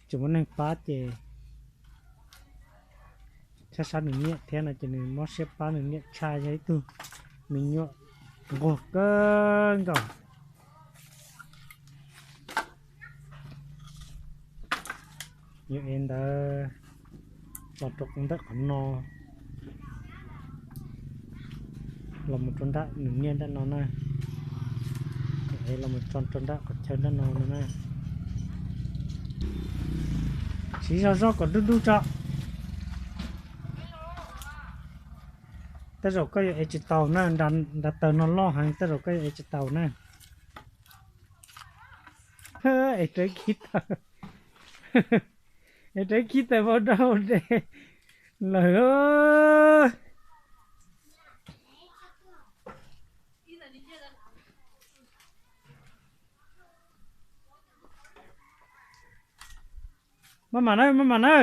Tsis muaj neeg pab ces tshaj sab nws niam thiab no ces nws mob siab pab nws niam tshaj, yog ib tug me nyuam nquag kawg nkaus. Yog ev ntawd los rau ntawm qhov no, los mus rau nram nws niam nram no na, es los mus tso rau nram qhov chaw nram no no na. Siv zog zog kom dub dub tso. Tej zaum koj yuav ev tsis taus na, nra taws no loj heev, tej zaum koj yuav ev tsis taus na. Es rawv khib taws, es rawv khib taws vau rau de lawm. Maj mam na, maj mam na.